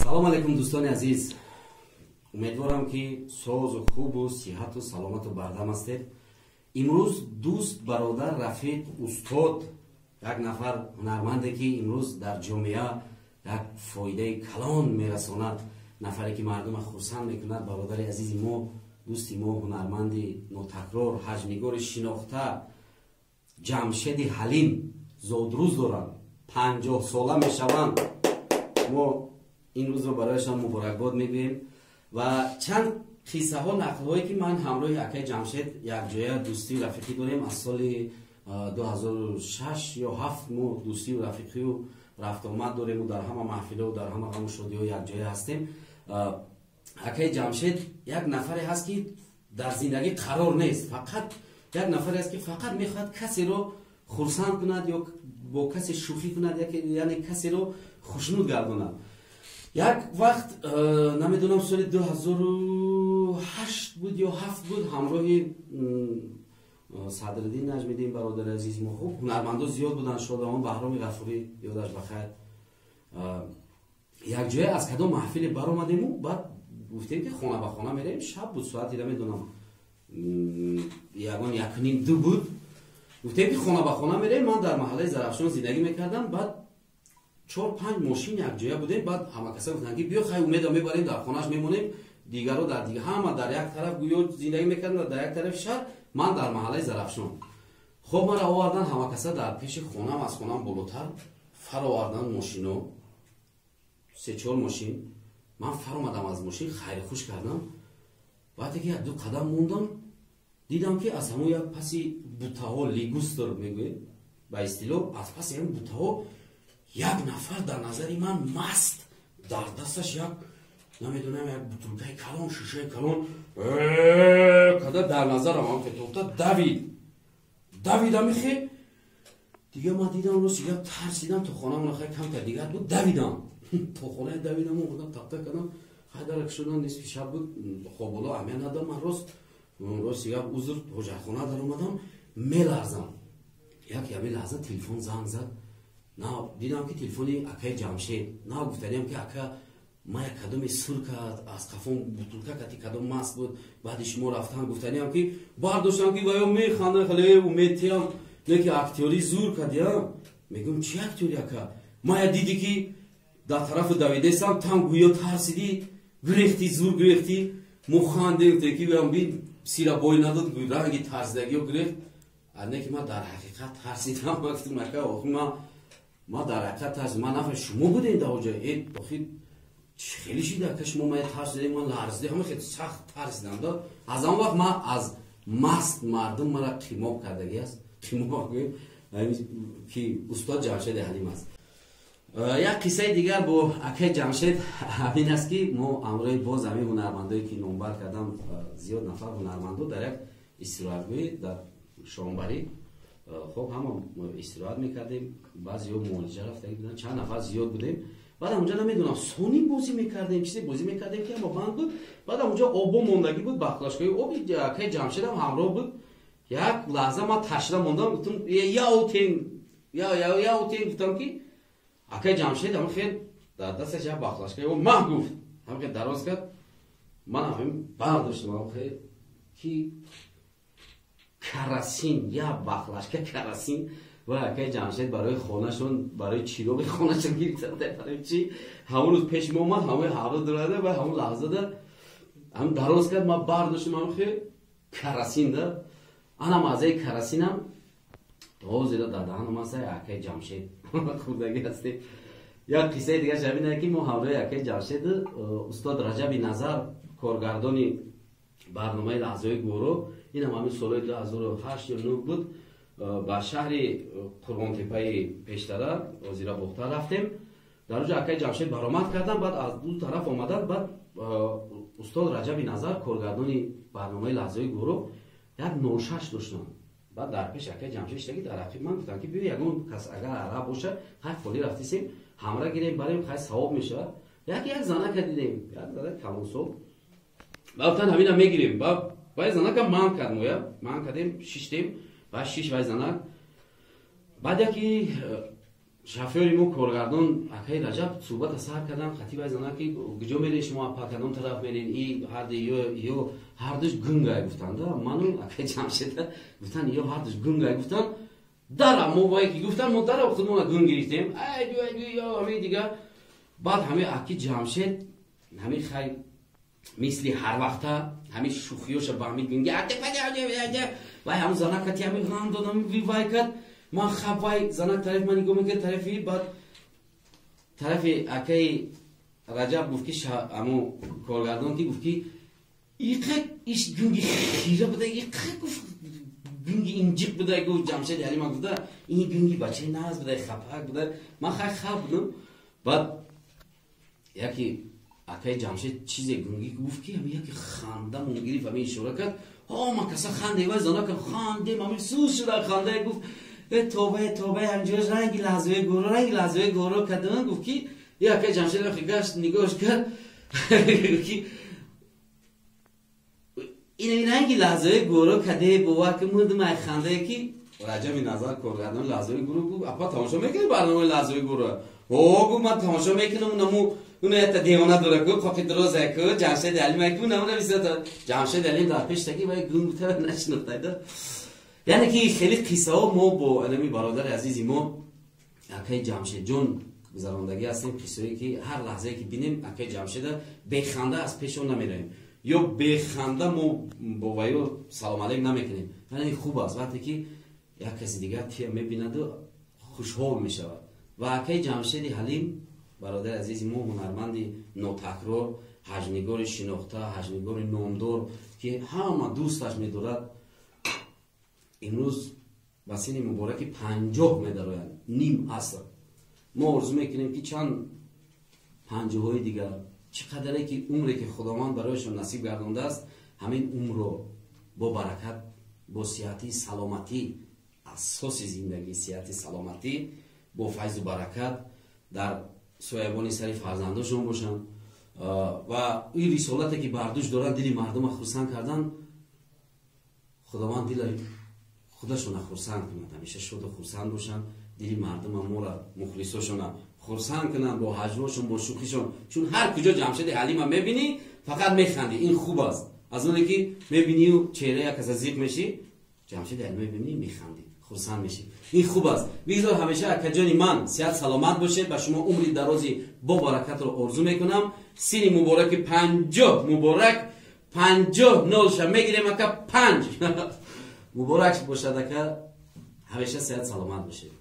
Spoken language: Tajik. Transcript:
Салом алейкум, дӯстони азиз. Умедворам, ки созу хубу сиҳату саломату бардам ҳастед. Имрӯз дӯст, бародар, рафиқ, устод, як нафар ҳунарманде, ки имрӯз дар ҷомеа як фоидаи калон мерасонад, нафаре ки мардума хурсанд мекунад, бародари азизи мо, дӯсти мо, ҳунарманди нотакрор, ҳаҷвнигори шинохта Ҷамшеди Ҳалим зодрӯз доранд, 50-сола мешаванд. Мо ин рӯзро барояшон муборакбод мегӯем ва чанд қиссаҳо, нақлҳое, ки ман ҳамроҳи акаи Ҷамшед якҷоя дӯстию рафиқӣ дорем. Аз соли 2006 ё 7 мо дӯстию рафиқию рафтуомад дорему дар ҳама маҳфилҳо, дар ҳама ғаму шодиҳо якҷоя ҳастем. Акаи Ҷамшед як нафаре ҳаст, ки дар зиндагӣ қарор нест, фақат як нафаре аст, ки фақат мехоҳад касеро хурсанд кунад ё бо касе шӯхӣ кунад, яъне касеро хушнуд гардонад. Як вақт, намедонам, соли 2008 буд ё 7 буд, ҳамроҳи Садриддин Наҷмиддин, бародари азизи мо, хуб, ҳунармандо зиёд буданд, шодравон Баҳроми Ғафурӣ, ёдаш бахайр, якҷоя аз кадом маҳфиле баромадему баъд гуфтем, ки хона ба хона мерем. Шаб буд, соати намедонам, ягон 1:30, 2 буд. Гуфтем, ки хона ба хона мерем. Ман дар маҳаллаи Зарафшон зиндагӣ мекардам. Баъд чор панҷ мошин якҷоя будем. Баъд ҳамакаса гуфтанд, ки биё, хай, Умеда мебарем, дар хонааш мемонем. Дигаро дар дига, ҳама дар як тараф гӯё зиндагӣ мекарданд, дар як тарафи шаҳр, ман дар маҳаллаи Зарафшон. Хоб, мара овардан ҳамакаса дар пеши хонам, аз хонам болотар фаровардан мошино, се чор мошин. Ман фаромадам аз мошин, хайрхуш кардам. Вақте ки як ду қадам мондам, дидам, ки аз ҳамон як паси бутаҳо, лигустр мегӯем ба истилоҳ, аз паси ҳамин бутаҳо як нафар дар назари ман маст, дар дасташ як, намедонам, як бутулкаи калон, шишаи калон када дар назарам ҳам фетофта давид, давид амихе. Дига ман дидам, рост дига тарсидам. То хонамона хай камтар дигар буд, давидам то хонаи, давидам, омадам, тақта кардам, хай, дарак шудан. Нисфи шаб буд, хоболо аҳамият надодам. Ман рост дига, узр, ҳоҷатхона даромадам, меларзам. Як ями лаҳза телефон занг зад. На дидам, ки телефони акаи Ҷамшед. На гуфтаниям, ки ака, ма як кадоме сур кард аз қафон, бутулка кати, кадом маст буд, баъди шумо рафтан. Гуфтаниям, ки бардоштам, ки ваё механда, хеле умедтиям, не ки актёрӣ зур кардиям. Мегӯм: «Чи актёри, ака? Ма я диди, ки дар тарафу давидесам, там гӯё тарсидӣ, гирехтӣ, зур гирехтӣ». Мо хандем, ки бин, сира бой надод, ранги тарсидагиё гирехт. Не ки ман дар ҳақиқат тарсидам. Ма гуфтам: «Ака, охи ма дар ҳақиқат тарсидам, ман нафар шумо будем дар оҷа. Э, охи хеле шида, ака, шумо мая тарсидем, ман ларзидем, ҳама хеле сахт тарсидам да». Аз он вақт ман аз маст мардум мара қимоқ кардагӣ аст, қимоқ гӯем, ки устод Ҷамшеди Ҳалим аст. Як қиссаи дигар бо акаи Ҷамшед ҳамин аст, ки мо ҳамроҳи боз ҳамин ҳунармандое, ки номбар кардам, зиёд нафар ҳунармандо, дар як истироҳатгоҳӣ дар Шомбарӣ, хоб, ҳама истироҳат мекардем. Баъзеҳо муолиҷа рафтагӣ буданд, чанд нафар, зиёд будем. Баъд онҷа, намедонам, сони бозӣ мекардем, чизе бозӣ мекардем, ки ама банд буд. Баъд онҷа обо мондагӣ буд, баклашкаи оби. Акаи Ҷамшедам ҳамроҳ буд. Як лаҳза ман ташна мондам, гуфтам: «Я утен, я утен». Гуфтам, ки акаи Ҷамшед ҳама хел дар дасташ як баклашкаи об маҳ гуфт, ҳама хел дароз кард. Ман ҳамин бардоштам, ҳама хел ки карасин, як баклашка карасин. Ва акаи Ҷамшед барои хонашон, барои чироғи хонашон гирифта. Барои чи ҳамон рӯз пеши мо омад, ҳамаи ҳавро дурада ва ҳамон лаҳзада ҳам дароз кард, ман бардоштам, ҳам хел карасин да. Ана маззаи карасинам то ҳозира дар даҳанам аст, акаи Ҷамшед хӯрдагӣ ҳастем. Як қиссаи дигар шабине, ки мо ҳамроҳи акаи Ҷамшед, устод Раҷаби Назар, коргардони барномаи «Лаҳзаҳои гуворо», инам ҳамин солҳои 2008 ё 9 буд, ба шаҳри Қурғонтеппаи пештара, ҳозира Бохтар, рафтем. Дар оҷо акаи Ҷамшед баромад кардам, баъд аз ду тараф омаданд. Баъд устод Раҷаби Назар, коргардони барномаи «Лаҳзаҳои гуворо», як 06 доштанд. Баъд дар пеш акаи Ҷамшед шидаги, дар ақиб ман. Гуфтам, ки биё, ягон кас агар араб бошад, хай, холӣ рафтисем, ҳамра гирем, барем, хай, савоб мешавад. Як занака дидем, як занак калонсол. Ба гуфтан: «Ҳамина мегирем». Вай занака ман кард, моя ман кардем, шиштем ва шиш вай занак. Баъд яки Шофёри мо, коргардон акаи Раҷаб, суҳбата сар кардан хати вай зана, ки куҷо мерен шумо, па кадом тараф мерен? И ҳарди ё ҳардуш гунгай гуфтанда, ману акаи Ҷамшеда гуфтан, ё ҳардуш гунгай гуфтан. Дара мо вай ки гуфтан, мо дара худмона гунг гирифтем, ё ҳамаи дига. Баъд ҳамаи аки Ҷамшед ҳамин хай мисли ҳар вақта ҳамин шӯхиёша ба ҳамин гунги вай ҳамун зана кати ҳамин ғам додам, вай кард. Ман хаб вай занак тарафи ман нигоҳ мекард, тарафи баъд тарафи акаи Раҷаб гуфт, ки аму коргардон ки гуфт, ки иқа иш гунги хира буда, иқа гуфт, гунги инҷиқ буда, гуфт Ҷамшеди Ҳалима гуфта, ин гунги бачаи наз буда, хапак буда. Ман хай хаб будам. Баъд яки акаи Ҷамшед чизе гунги гуфт, ки ҳами яки ханда мон гирифт, ҳами ишора кард. Ҳо, ма каса ханде, вай занака хандем, ҳами сӯз шуда ханда, гуфт: «Тобе, тобе, ҳамҷош ранги лаҳзаи горо, ранги лаҳзаи горо кардам», гуфт, ки акаи Ҷамшед вақти гашт, нигоҳш кард, ки ин ранги лаҳзаи горо каде, бовар ки мурдим ай хандае. Ки Раҷаби Назар, коргардон лаҳзаи горо, гуфт: «Апа, тамошо мекунӣ барномаи лаҳзаи горо?» «О», гуфт, «ман тамошо мекунам, наму уна якта девона дора ку, қоқи дуроза ку, Ҷамшед Алим ку, намуна бисёр Ҷамшед Алим дар пештаги вай гунг тара нашинохтайда». Яъне ки хеле қиссаҳо мо бо анами бародари азизи мо акаи Ҷамшедҷон гузарондагӣ ҳастем, қиссое ки ҳар лаҳзае ки бинем акаи Ҷамшеда, беханда аз пешон намеравем ё беханда мо бо ваё салом алейк намекунем. Яъне хуб аст, вақте ки як каси дигар тия мебинаду хушҳол мешавад. Ва акаи Ҷамшеди Ҳалим, бародари азизи мо, ҳунарманди нотакрор, ҳаҷнигори шинохта, ҳаҷнигори номдор, ки ҳама дӯсташ медорад, имрӯз ба синни мубораки 50 медароянд, ним аср. Мо орзу мекунем, ки чанд панҷоҳҳои дигар, чӣ қадаре ки умре ки Худованд барояшон насиб гардондааст, ҳамин умрро бо баракат, бо сиҳатӣ, саломатӣ, асоси зиндагӣ сиҳати саломатӣ, бо файзу баракат дар соябони сари фарзандошон бошанд ва ин рисолате ки бар дӯш доранд, дили мардума хурсанд кардан, Худованд дила худашона хурсанд кунад, ҳамеша шоду хурсанд бошанд, дили мардума, мора, мухлисошона хурсанд кунанд бо ҳаҷвошон, бо шӯхишон. Чун ҳар куҷо Ҷамшеди Ҳалима мебинӣ, фақат механдӣ. Ин хуб аст, аз оне ки мебинию чеҳра як каса зиқ мешӣ, Ҷамшеди Ҳалима мебинӣ, механдӣ, хурсанд мешӣ. Ин хуб аст. Бигзор ҳамеша, акаҷони ман, сиҳат саломат бошед. Ба шумо умри дарози бо баракатро орзу мекунам. Синни мубораки 50 муборак, 50 нолша мегирем, ака, панҷ муборак бошад, ака, ҳамеша сиҳат саломат бошед.